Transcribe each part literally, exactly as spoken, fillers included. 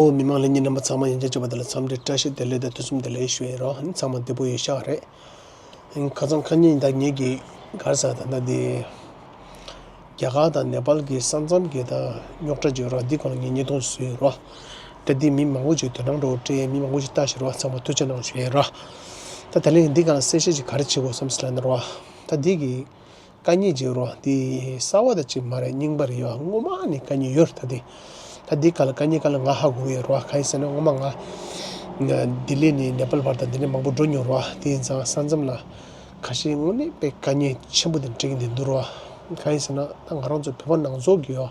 ཨོ། མི་མང་ལྷན་རྒྱས་རྣམ་པ་ཚང་མ་ཡན་ཆད་གཅིག་པ་དེ་ལ་འཚམས་འདྲི་བཀྲ་ཤིས་བདེ་ལེགས་དང་ཐུགས་རྗེ་ཆེ་ཞུ་ཡིན་རོགས། ཨ་ནི་ཚང་མ་བདེ་པོ་ཡོད་ཤག་རེད། ཨ་ནི་ཁ་སང་ཁ་ཉིན་ད་ངེད་ཀྱི་གར་ས་ད་ལྟ་དེ་རྒྱ་གར་དང་ནེ་པཱལ་གྱི་ས་མཚམས་ཀྱི་ད་རྙོག་དྲ་ཅིག་ཡོད་རོགས། འདི་སྐོར་ལ་ངས་བརྙན་ཐུང་བཟོས་ཡོད་རོགས། ད་འདི་མི་མང་པོ་ཅིག་དོ་སྣང་འགྲོ་སྤྲད། མི་མང་པོ་ཅིག་ལྟ་ཤེས་རོགས། ཚང་མ་ཐུགས་རྗེ་གནང་ཞུ་ཡིན་རོགས། ད་ད་ལན་འདི་ག་ལ་གསལ་བཤད་ཅིག་ག་རེ་བྱེད་དགོས་བསམ་ཟེར་ལབ་ན་རོགས། ད་འདི་གི་དཀའ་ངལ་ཅིག་རོ། འདི་གསར་བ་ད་ཅིག་མ་རེད། རྙིང་པ་རེད་ཡོད། སྔོན་མ་ནས་དཀའ་ངལ་ཡོད་རེད། ད་འདི་ད་འདི་ག་ལ་དཀའ་ངལ་ག་ལ་ང་ཧ་གོ་གི་ཡོད་རོ། གང་ཡིན་ཟེར་ན་སྔོན་མ་ང་ང་ལྡི་ལི་ནས་ནེ་པཱལ་བར་དང་འདི་ནས་མང་པོ་འགྲོ་མྱོང་རོ། དེ་ཡིན་ཙང་ས་མཚམས་ལ་ཁ་ཤས་དངོས་གནས་དཔེ་དཀའ་ངལ་ཆེན་པོ་དེ་འཕྲད་ཀྱི་འདུག་རོ། གང་ཡིན་ཟེར་ན་ད་ང་རང་ཚོ་བོད་པ་ནང་ཚོགས་ཀྱི་ཡོད།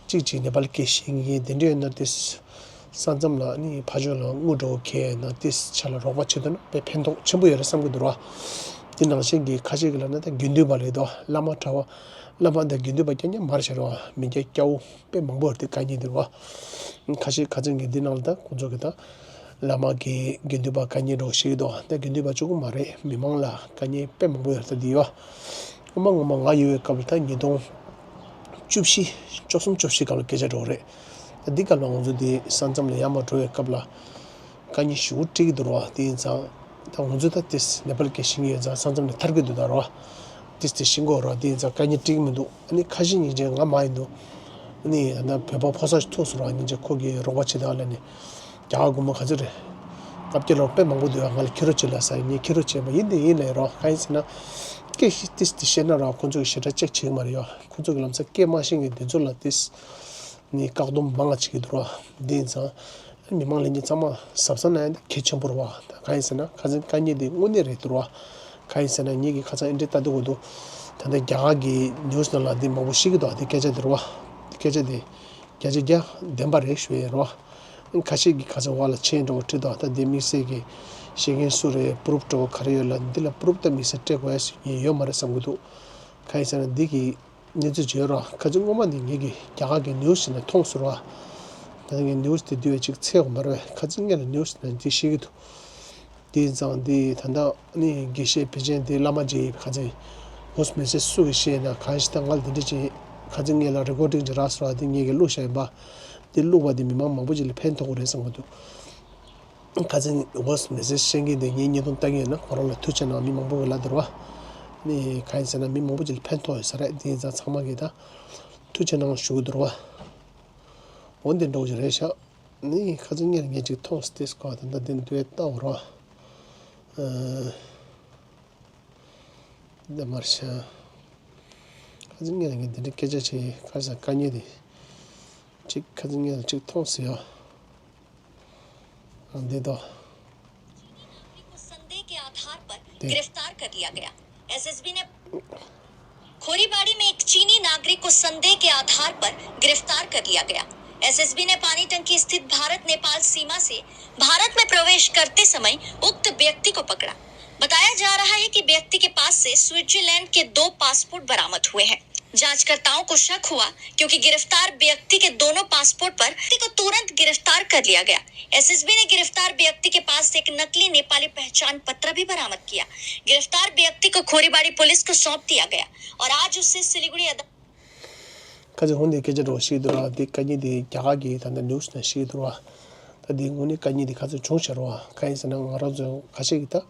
གཅིག་གཅིག་ནེ་པཱལ་སྐད་ཤེས་མཁན་དེ་འདྲ་ཡོད་ན་དེ། ས་མཚམས་ལ་ནི་ཕར་ཕྱོགས་ལ་དངུལ་འགྲོ་མཁན་ན་དེ་ཆ་ལ་རོགས་པ་བྱེད་ཐུབ་ན་དཔེ་ཕན་ཐོགས་ཆེན་པོ་ཡོད་རེད་བསམ་གྱི་འདུག་རོ། དེ་ནང་བཞིན་གྱི་ཁ་ཤས་ཀྱི་ལབ་ན་ད་དགེ་འདུན་པ་ལས་དོ་བླ་མ་གྲྭ་པ། བླ་མ་དང་དགེ་འདུན་པ་རྐྱང་རྐྱང་མ་རེད་ཤག་རོ། མི་སྐྱ་སྐྱ་བོ་དཔེ་མང་པོ་ཡོད་རེད། དེ་དཀའ་ངལ་འདི་རོ། ཁ་ཤས་ཁ་ཚན་གྱི་འདི་ནང་ལ་ད་ཁོང་ཚོ་གི་ད་བླ་མ་གི་དགེ་འདུན་པ་དཀའ་ངལ་འགྲོ་ཤེས་ཀྱི་འདུག་ད་དགེ་འདུན་པ་གཅིག་པུ་མ་རེད། མི་མང་ལ་དཀའ་ངལ་དཔེ་མང་པོ་ཡོད་རེད། ད་འདི་ཡོད། སྔོན་མ་སྔོན་མ་ང་ཡོད་པའི་སྐབས་ལ་ད་ཉིས་སྟོང་བཅུ་བཞི། བཅུ་གསུམ་བཅུ་བཞི་སྐབས་ལ་སྐད་ཆ་འགྲོ་གི་རེད། ད་འདི་སྐབས་ལ་ང་ཚོ་འདི་ས་མཚམས་ལ་ཡར་མར་འགྲོ་བའི་སྐབས་ལ་དཀའ་ངལ་ཞེ་པོ་འཕྲད་ཀྱི་འདུག་རོ། དེ་ཡིན་ཙང་ད་ང་ཚོ་ད་ཏིས་ནེ་པཱལ་སྐད་ཤེས་ཀྱི་ཡོད་ཙང་ས་མཚམས་ནས་ཐར་གྱི་འདུག་ད་རོ། ཏིས་ཏིས་ཤེས་ཀྱི་ཡོད་རོ། དེ་ཡིན་ཙང་དཀའ་ངལ་འཕྲད་ཀྱི་མི་འདུག་ཨ་ནི་ཁ་ཤས་སྙིང་རྗེ་ང་མ་ཡིན་འདུག་ཨ་ནི་ད་ལྟ་བོད་པ་ཕོ་གསར་ཞིག་ཐུག་སོང་རོ། སྙིང་རྗེ་ཁོ་གིས་རོགས་པ་བྱེད་དང་ལབ་ནས། རྒྱ་གར་སྒོར་མོ་ག་ཚོད་རེད། ལྔ་བརྒྱ་ལོར་དཔེ་མང་པོ་འདུག་ཡ། ང་ལ་ཁྱེར་རོགས་བྱེད་ལབ་ས་ཡིན། ངས་ཁྱེར་རོགས་བྱས་མ་ཡིན། དེ་ཡིན་ལབ་རོགས། གང་ཡིན་ཟེར་ན། སྐད་ཤེས་ཏིས་ཏིས་ཤེས་ན་རོགས། ཁོང་ཚོ་གི་ཞེ་དྲག་ཅེག་བྱེད་ཀྱི་མ་རེད་ཡ། ཁོང་ཚོ་གི་ལམ་སང་སྐད་མ་ཤེས་མཁན་དེ་ཚོ་ལ་ཏིས་ནི་བཀག་སྡོམ་མང་ང་བྱེད་ཀྱི་འདུག་རོགས། དེ་ཡིན་ཙང་མི་མང་ལྷན་རྒྱས་ཚང་མ་གཟབ་གཟབ་གནང་ཡ་དེ་གལ་ཆེན་པོ་རེད་བ། ད་གང་ཡིན་ཟེར་ན་ཁ་སང་དཀའ་ངལ་དེ་དངོས་གནས་རེད་འདུག་རོགས། གང་ཡིན་ཟེར་ན་ངེད་ཀྱིས་ཁ་སང་ཨེ་འདྲས་ལྟ་དུས་འོ་འདུག་ད་ལྟ་རྒྱ་གར་གི་ནིའུ་སི་ནང་ལ་འདི་མང་པོ་བཤད་ཀྱི་འདུག་དེ་སྐད་ཆ་དེ་རེད་བ། དེ་སྐད་ཆ་དེ་བརྒྱ་ཆ་བརྒྱ་བདེན་པ་རེད་ཞུ་ཡས་རེད་བ། ཁ་ཤས་ཀྱིས་ཁ་སང་བ་ལ་ཆེན་འགྲོ་བ་ཁྲིད་དོ། ད་འདི་དམིགས་བསལ་གྱི་ཤེས་མཁན་སུ་རེད། པུ་རུབ་འགྲོ་བ་ག་རེ་ཡོད་ལ། འདི་ལ་པུ་རུབ་ད་དམིགས་བསལ་སྤྲད་དགོས་ཡ་ཞིག་ཡོད་མ་རེད་བསམ་གྱི་འདུག་གང་ཡིན་ཟེར་ན་འདི་གི་གནས་ཚུལ་བརྗོད་རོགས། ཁ་ཅིག་སྔོན་མ་ནས་ངེད་ཀྱིས་རྒྱ་གར་གྱི་ནིའུ་སི་ནས་མཐོང་སོང་རོགས། ད་ངས་ནིའུ་སི་དེ་དུས་ཅིག་འཚོལ་དགོས་མ་རེད། ཁ་ཅིག་ངས་ལ་ནིའུ་སི་ནས་འདི་ཤེས་ཀྱི་འདུག་དེ་ཡིན་ཙང་འདི་ད་ལྟ་ནི་དགེ་བཤེས་ཕལ་ཆེར་འདི་བླ་མ་ཅིག་ཁ་ཅིག་ཝོ་སི་མེ་སེ་ཇི་སུ་གིས་བཤད་ན་གང་ཞིག་ད་ང་ལ་འདི་འདྲ་ཅིག་ཁ་ཅིག་ངས་ལ་རེ་ཀོར་ཌིང་ཅིག་རག་སོང་ར། འདི་ངས་ཀྱིས་བླུགས་བཞག་ཡིན་པ། འདི་བླུགས་པ་འདི་མི་མང་མང་པོ་ཅིག་ལ་ཕན་ཐོགས་ཀྱི་རེད་བསམ་གྱི་འདུག་ཁ་སང་ཝོ་སི་མེ་སེ་ཇི་ཤེས་མཁན་དེ་ངའི་བརྙན་ཐུང་ལྟ་མཁན་ཡོད་ན་ཁོ་རང་ལ་ཐུགས་རྗེ་གནང་། མི་མང་པོ་གིས་ལབ་འདུག་ར་བ། ནི་གང་ཡིན་ཟེར་ན་མི་མང་པོ་ཅིག་ལ་ཕན་ཐོགས་ཡོད་ས་རེད། དེ་ཡིན་ཙང་ཚང་མ་གིས་ད་ཐུགས་རྗེ་གནང་ཞུ་གི་འདུག་ར་བ། འོ་འདི་འདྲ་བོ་ཅིག་རེད་ཤག་ནི་ཁ་སང་ངས་ངས་ཅིག་མཐོང་སྟེ་སྐོར་ད་ལྟ་འདི་འདུག་ལྟ་འོ་ར་བ། ཨ། འདི་མར་ཤ། ཁ་སང་ངས་ངས་འདི་འདྲའི་སྐད་ཆ་བྱས། ཁ་སང་དཀའ་ངལ་དེ་ཅིག་ཁ་སང་ངས་ཅིག་མཐོང་ཟེར་ཡ། འདི་དོ། चीनी नागरिक को संदेह के आधार पर दे। गिरफ्तार कर लिया गया। एसएसबी ने खोरीबाड़ी में एक चीनी नागरिक को संदेह के आधार पर गिरफ्तार कर लिया गया। एसएसबी ने पानी टंकी स्थित भारत नेपाल सीमा से भारत में प्रवेश करते समय उक्त व्यक्ति को पकड़ा। बताया जा रहा है कि व्यक्ति के पास से स्विट्जरलैंड के दो पासपोर्ट बरामद हुए हैं। जांचकर्ताओं को शक हुआ, क्योंकि गिरफ्तार व्यक्ति के दोनों पासपोर्ट पर व्यक्ति को तुरंत गिरफ्तार कर लिया गया। एसएसबी ने गिरफ्तार व्यक्ति के पास से एक नकली नेपाली पहचान पत्र भी बरामद किया। गिरफ्तार व्यक्ति को खोरीबाड़ी पुलिस को सौंप दिया गया और आज उसे सिलीगुड़ी अदालत ཁ་ཅིག་ཧོན་དེ་སྐད་ཆ་འདྲ་བོ་ཤེས་འདུག་ར། དེ་དཀའ་ངལ་དེ་རྒྱ་གར་གྱི་ད་ལྟ་ནིའུ་སི་ནང་ཤེས་འདུག་ར། ད་དེ་དངོས་གནས་དཀའ་ངལ་དེ་ག་ཚོད་བྱུང་ཤག་ར་བ། གང་ཡིན་ཟེར་ན་ང་རང་ཚོ་ཁ་ཤས་ཀྱིས་ད་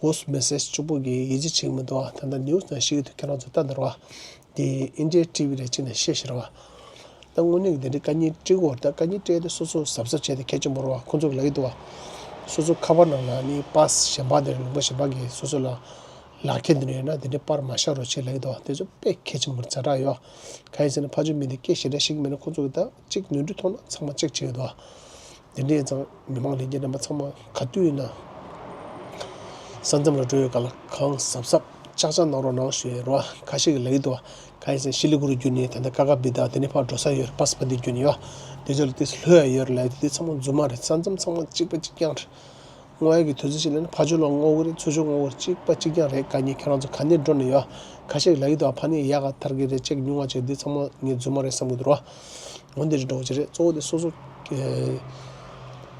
ཝོ་སི་མེ་སེ་ཇི་གཅིག་པོ་གིས་ཡིད་ཆེས་བྱེད་ཀྱི་མི་འདུག་བ། ད་ལྟ་ནིའུ་སི་ནང་ཤེས་ཀྱི་འདུག་ཁྱེད་རང་ཚོ་ལྟ་འདུག་ར་བ། དེ་ཨིན་ཌི་ཡ་ཊི་ཝི་རེད་ཅིག་ནས་བཤད་ཤག་ར་བ། ད་དངོས་གནས་ཀྱི་དེ་འདྲའི་དཀའ་ངལ་འཕྲད་ཀྱི་ཡོད་རེད། ད་དཀའ་ངལ་འཕྲད་དེ་སོ་སོ་གཟབ་གཟབ་བྱས་ཏེ་གལ་ཆེན་པོ་རེད་བ། ཁོང་ཚོ་གིས་ལབ་ཀྱི་འདུག་བ། སོ་སོ་ཁ་པར་ནང་ལ་ནི་པཱ་སི་གཞན་པ་དེ་རེད། ལུང་པ་གཞན་པ་གིས་སོ་སོ་ལ་ལག་ཁྱེར་འདི་འདྲ་ཡོད་ན་དེ་འདྲའི་པར་མ་བཞག་རོགས་བྱེད་ལབ་ཀྱི་འདུག་བ། དེ་ཚོ་དཔེ་གལ་ཆེན་པོ་རེད། ཛ་དྲག་ཡོད། གང་ཡིན་ཟེར་ན་ཕར་ཕྱོགས་མི་འདི་སྐད་ཞེ་དྲག་ཤེས་ཀྱི་མེད་ན་ཁོང་ཚོ་གིས་ད་གཅིག་ནོར་འཁྲུལ་མཐོང་ན་ཚང་མ་ཅེག་བྱེད་ཀྱི་འདུག་བ། དེ་འདྲ་ཡིན་ཙང་མི་མང་ལྷན་རྒྱས་རྣམ་པ་ཚང་མ་ག་དུས་ཡིན་ན་ས་མཚམས་ལ་འགྲོ་ཡོད་ག་ལ་གང་གཟབ་གཟབ་ཅག་ཅག་གནང་རོགས་གནང་ཞུ་ཡས་རོ། ཁ་ཤས་ཀྱིས་ལབ་ཀྱི་འདུག་བ། གང་ཡིན་ཟེར་ན་ཤི་ལི་གུ་རི་བརྒྱུད་ནས་ད་ལྟ་ཀ་ཀ་བི་ད་དེ་ནས་ཕར་འགྲོ་ས་ཡོད་རེད། པ་སི་པ་འདི་བརྒྱུད་ནས་ཡོད། དེ་ཚོ་ལ་ཏོག་ཙམ་ལྷོད་ཡ་ཡོད་རེད་ལབ་ཡ་དེ་ཚང་མ་རྫུན་མ་རེད། ས་མཚམས་ཚང་མ་གཅིག་པ་གཅིག་རྐྱང་རེད། སྔོན་མ་གི་དུས་ཚོད་ཅིག་ལ་ནི་ཕར་ཕྱོགས་ལ་སྔོ་གི་རེད། ཚུར་ཕྱོགས་སྔོ་གི་རེད། གཅིག་པ་གཅིག་རྐྱང་རེད། དཀའ་ངལ་ཁྱེད་རང་ཚོ་ག་ནས་འགྲོ་ནས་ཡོད། ཁ་ཤས་ཀྱིས་ལབ་ཀྱི་འདུག་ཕར་ནས་ཡག་ག་ཐར་གི་རེད། ཅེག་ཉུང་བ་ཅིག་འདི་ཚང་མ་ངས་རྫུན་མ་རེད་བསམ་གྱི་འདུག་རོ། འོ་འདི་རེད་འགྲོ་གི་རེད། གཙོ་བོ་དེ་སོ་སོ་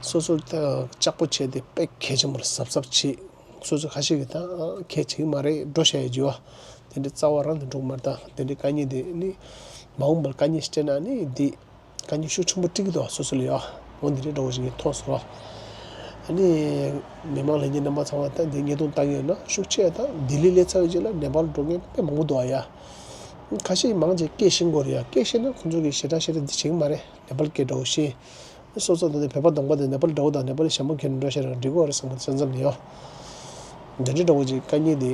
སོ་སོ་ལྕགས་པོ་བྱས་ཏེ་དཔེ་གལ་ཆེན་པོ་རེད། གཟབ་གཟབ་བྱེད། སོ་སོ་ཁ་ཤས་ཀྱིས་ད་གལ་ཆེ་གི་མ་རེད་འགྲོ་བཤད་ཡ་ཅིག་ཡོད། དེ་འདྲའི་རྩ་བ་རང་དུ་འགྲོ་གི་མ་རེད། ད་དེ་འདྲའི་དཀའ་ངལ་དེ་ནི་མ་འོངས་པར་དཀའ་ངལ་ཞིག་འཕྲད་ན་ནི་འདི། དཀའ་ངལ་ཤུགས་ཆེན་པོ་འཕྲད་ཀྱི་འདུག་སོ་སོ་ལ་ཡ། འོ་འདི་འདྲའི་འདྲ་བོ་ཞིག་ངས་མཐོང་སོང་ར། ཨ་ནི་མི་མང་ལྷན་རྒྱས་རྣམ་པ་ཚང་མ་ད་འདི་བརྙན་ཐུང་ལྟ་གི་ཡོད་ན་ཤུགས་ཆེ་ད་ལྡི་ལི་སླེབས་ཚར་བའི་རྗེས་ལ་ནེ་པཱལ་འགྲོ་མཁན་དཔེ་མང་པོ་འདུག་ཨ་ཡ། ཁ་ཤས་མང་ཆེ་སྐད་ཤེས་དགོས་རེད་ཡ། སྐད་ཤེས་ན་ཁོང་ཚོ་གིས་ཞེ་དྲག་ཞེ་དྲག་འདི་བྱེད་ཀྱི་མ་རེད། ནེ་པཱལ་སྐད་འདྲ་བོ་ཤེས། སོ་སོ་ད་ལྟ་བོད་པ་གདོང་པ་དེ་ནེ་པཱལ་འདྲ་བོ་དང་ནེ་པཱལ་ཞྭ་མོ་གྱོན་འགྲོ་ཤེས་རང་འགྲིག་གི་རེད་བསམ་གི་འདུག་ས་མཚམས་ནས་ཡོ། འདི་འདྲ་འདྲ་བོ་ཅིག་དཀའ་ངལ་དེ།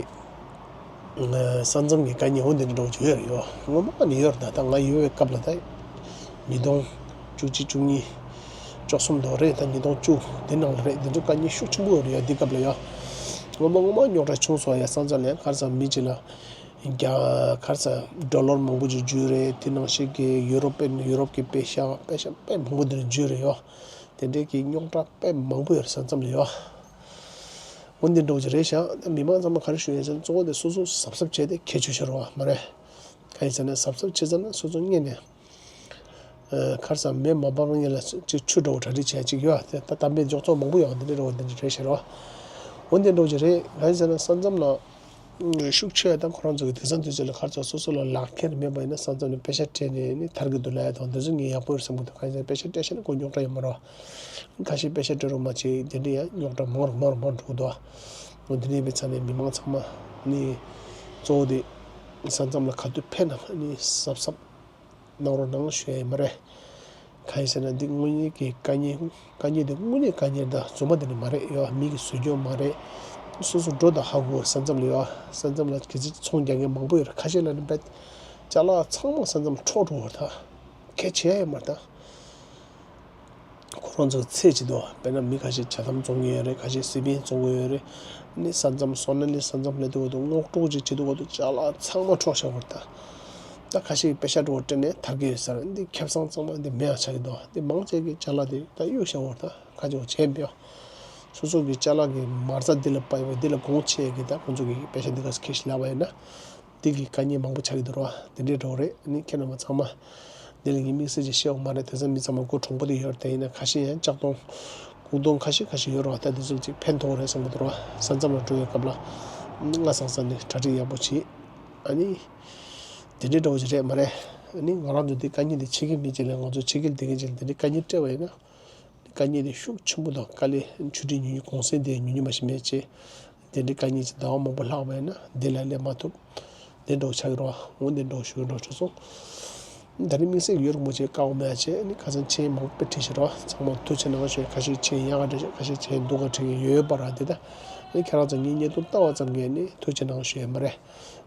ས་མཚམས་ཀྱི་དཀའ་ངལ་འོ་འདི་འདྲ་འདྲ་བོ་ཅིག་ཡོད་རེད་ཡོ། སྔོན་མ་ནས་ཡོད་རེད། ད་ད་ང་ཡོད་པའི་སྐབས་ལ་ད་ཉིས་སྟོང་བཅུ་གཅིག་བཅུ་གཉིས་བཅུ་གསུམ་དུ་རེད། ད་ཉིས་སྟོང་བཅུ་དེ་ནང་ལ་རེད། འདི་འདྲ་དཀའ་ངལ་ཤུགས་ཆེན་པོ་ཡོད་རེད་ཡ། འདི་སྐབས་ལ་ཡོ། སྔོན་མ་སྔོན་མ་རྙོག་དྲ་བྱུང་སོང་ཡ། ས་མཚམས་ལ་ག་རེ་ཟེར་མི་གཅིག་ལ། རྒྱ་གར་ས་ཌོ་ལར་མང་པོ་ཅིག་འཇུས་རེད། དེ་ནང་བཞིན་གྱི་ཡུ་རོབ་པའི་ཡུ་རོབ་ཀྱི་པེ་ཤ་པེ་ཤ་དཔེ་མང་པོ་འདིར་འཇུས་རེད་ཡོ། དེ་འདྲའི་གི་རྙོག་དྲ་དཔེ་མང་པོ་ཡོད་རེད་ས་མཚམས་ལ་ཡོ། འོ་འདི་འདྲ་བོ་ཅིག་རེད་ཤག་ད་མི་མང་ཚང་མ་ག་རེ་ཞུ་ཡིན་ཟེར་ན་གཙོ་བོ་དེ་སོ་སོ་གཟབ་གཟབ་བྱས་ཏེ་ཁྱད་ཆོས་ཤོར་བ་མ་རེད། གང་ཡིན་ཟེར་ན་གཟབ་གཟབ་བྱས་ཙང་ན་སོ་སོ་སྔོན་ནས། ཨ་ག་རེ་ཟེར་མེ་མ་འབར་བ་སྔོན་ལ་ཅིག་ཆུ་འདྲ་བོ་གྲ་སྒྲིག་བྱས་ཅིག་ཡོད། དེ་ད་དམ་པའི་འཇོག་ཚོགས་མང་པོ་ཡོད། འདི་འདྲ་འདྲ་བོ་འདི་འདྲ་རེད་ཤག་རོ། འོ་འདི་འདྲ་བོ་ཅིག་རེད། གང་ཡིན་ཟེར་ན་ས་མཚམས་ལ། ཤུགས་ཆེ་བ་དང་ཁོ་རང་ཚོ་གི་དེང་སང་དུས་ཚོད་ལ་ག་རེ་ཟེར་སོ་སོ་ལ་ལག་ཁྱེར་མེད་པ་ཡིན་ན་ས་མཚམས་ནས་པེ་ཤ་སྤྲད་ནས་ནི་ཐར་གི་འདུག་ལབ་ཡ་དང་དེ་ཚོ་ངས་ཡག་པོ་རེད་བསམ་གི་འདུག་གང་ཡིན་ཟེར་ན་པེ་ཤ་སྤྲད་ཤེས་ན་ཁོ་རྙོག་དྲ་ཡོད་མ་རེད། ཁ་ཤས་པེ་ཤ་སྤྲད་རོགས་མ་བྱེད་དེ་འདྲ་ཡང་རྙོག་དྲ་མང་རུ་མང་རུ་མང་རུ་འགྲོ་གི་འདུག་འོ་འདི་འདྲ་ཡིན་པའི་ཆ་ནས་མི་མང་ཚང་མ་ནི་གཙོ་བོ་དེ་ས་མཚམས་ལ་ག་དུས་ཕེབས་ན་ནི་གཟབ་གཟབ་གནང་རོགས་གནང་ཞུ་ཡ་ཡིན་མ་རེད། གང་ཡིན་ཟེར་ན་འདི་དངོས་གནས་ཀྱི་དཀའ་ངལ་དཀའ་ངལ་འདི་དངོས་གནས་དཀའ་ངལ་དང་རྫུན་མ་འདི་ནི་མ་རེད་ཡོ། མི་གིས་བཟོས་རྒྱུ་མ་རེད། སོ་སོ་འགྲོ་དང་ཧ་གོ་ས་མཚམས་ལ་ཡོ། ས་མཚམས་ལ་གི་ཚིག་ཚོང་རྒྱག་མཁན་མང་པོ་ཡོད་རེད། ཁ་ཤས་ལ་ནི་བས་ཅ་ལག་ཚང་མ་ས་མཚམས་འཕྲོག་འགྲོ་བ་རེད། ད་གལ་ཆེ་ཡ་ཡོད་མ་རེད་ད། ཁོ་རང་ཚོ་ཚད་ཅིག་འདུག་དཔེར་ན་མི་ཁ་ཤས་ཇ་དམ་བཙོང་གི་ཡོད་རེད། ཁ་ཤས་སི་པན་བཙོང་གི་ཡོད་རེད། ནི་ས་མཚམས་སོང་ན་ནི་ས་མཚམས་སླེབས་དུས་སྔོག་འདོན་ཅིག་བྱེད་དུས་ཅ་ལག་ཚང་མ་འཕྲོག་བཞག་པ་རེད་ད། ད་ཁ་ཤས་ཀྱིས་པེ་ཤ་འདྲ་བོ་སྤྲད་ནས་ཐར་གི་ཡོད་ས་རེད། འདི་ཁེ་བཟང་གཙང་མ་འདི་མེད་ཡ་ཆགས་ཀྱི་འདུག་འདི་མང་ཆེ་གི་ཅ་ལག་འདི་ད་གཡུག་བཞག་པ་རེད་ད། ཁ་ཅིག་བྱས་མེད་ཡ། སོ་སོ་གི་ཅ་ལག་གི་མ་རྩ་འདི་ལ་དཔག་ཡོད་པ་འདི་ལ་གོང་ཆེ་གི་ད་ཁོང་ཚོ་གི་པེ་ཤ་འདི་ག་ས་ཁེ་ཤི་ལབ་པ་ཡིན་ན། དེ་གི་དཀའ་ངལ་མང་པོ་ཆགས་ཀྱི་འདུག་ར། དེ་འདྲའི་འདྲ་བོ་རེད། ནི་ཁྱེད་རྣམ་པ་ཚང་མ་འདི་ལ་ངས་དམིགས་བསལ་ཅིག་བཤད་དགོས་མ་རེད། དེང་སང་མི་ཚང་མ་མགོ་གྲུང་པོ་དེ་ཡོད་རེད། དེ་ཡིན་ན་ཁ་ཤས་ཡང་ལྕགས་གདོང་ལྐུགས་གདོང་ཁ་ཤས་ཁ་ཤས་ཡོད་རེད་བ། ད་དེ་ཚོ་ཅིག་ཕན་ཐོགས་རེད་བསམ་གྱི་འདུག་ར། ས་མཚམས་ལ་འགྲོ་བའི་སྐབས་ལ་སྔ་སང་སང་ནས་གྲ་སྒྲིག་ཡག་པོ་བྱེད། ཨ་ནི་དེ་འདྲའི་འདྲ་བོ་ཅིག་རེད་མ་རེད། ཨ་ནི་ང་རང་ཚོ་འདི་དཀའ་ངལ་འདི་ཕྱེད་ཀའི་མི་ཅིག་ལ་ང་ཚོ་ཕྱེད་ཀའི་དེ་གི་ཅིག་ལ་དེ་འདྲའི་དཀའ་ངལ་སྤྲད་པ་ཡིན་ན། དཀའ་ངལ་དེ་ཤུགས་ཆེན་པོ་དང་དཀའ་ལས་ཆུ་ཊི་ཉུང་ཉུང་གུང་སེང་དེ་ཉུང་ཉུང་མ་ཞིག་མེད་ཅེས། དེ་འདྲའི་དཀའ་ངལ་ཅིག་ཟླ་བ་མང་པོ་ལྷག་པ་ཡིན་ན་འདི་ལ་སླེབས་མ་ཐུབ། དེ་འདྲ་བོ་ཆགས་ཀྱི་རེད་བ། འོ་འདི་འདྲ་བོ་ཞུ་གི་འགྲོ་ཆོག་སོང་། ད་ནི་དམིགས་བསལ་ཡོད་རེད་མོ་ཅེས་བཀའ་འོ་མ་ཡ་ཆེ་ནི་ཁ་སང་མཆན་མང་པོ་བྲིས་ཤག་རེད་བ། ཚང་མ་ཐུགས་རྗེ་གནང་ཞུ། ཁ་ཤས་མཆན་ཡག་ག་བྲིས་ཤག་ཁ་ཤས་མཆན་སྡུག་ག་བྲིས་ཀྱི་ཡོད་པ་ར། དེ་ད་ནི་ཁྱེད་རང་ཚོ་ངའི་བརྙན་ཐུང་ལྟ་བ་ཙམ་གྱིས་ནི་ཐུགས་རྗེ་གནང་ཞུ་ཡ་མ་རེད།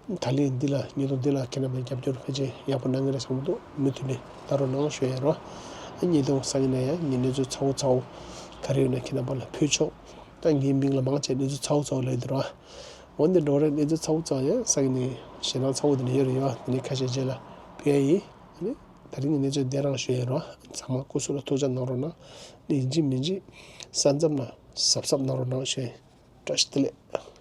ད་ལན་འདི་ལ་བརྙན་ཐུང་འདི་ལ་ཁྱེད་རྣམ་པས་རྒྱབ་སྐྱོར་ཕལ་ཆེར་ཡག་པོ་གནང་གི་རེད་བསམ་གྱི་འདུག་མུ་མཐུད་ནས་ལྟ་རོགས་གནང་ཞུ་ཡ་རོ། ཨ་བརྙན་ཐུང་སང་ཉིན་ན་ཡང་ངས་གནས་ཚུལ་ཚ་བོ་ཚ་བོ་ག་རེ་ཡོད་ན་ཁྱེད་རྣམ་པ་ལ་ཕུལ་ཆོག་ད་ངའི་མིང་ལ་མང་ཆེ་གནས་ཚུལ་ཚ་བོ་ཚ་བོ་ལབ་ཀྱི་འདུག་ར། འོ་འདི་འདྲ་རེད། གནས་ཚུལ་ཚ་བོ་ཚ་བོ་ཡང་སང་ཉིན་ཞེད་སྣང་ཚ་བོ་འདི་ནས་ཡོད་རེད་ཡོད། དེ་ནས་ཁ་ཤས་རྗེས་ལ་ཕུལ་ཡ་ཡིན། ཨ་ནི་ད་རིང་གི་གནས་ཚུལ་འདི་རང་ཞུ་ཡ་རོ། ཚང་མ་སྐུ་གཟུགས་ལ་ཐུགས་ཅག་གནང་རོགས་གནང་། ནི་ཡིན་གཅིག་མིན་གཅིག་ས་མཚམས་ལ་གཟབ་གཟབ་གནང་རོགས་གནང་ཞུ་ཡ་ཡིན། བཀྲ་ཤིས་བདེ་ལེགས།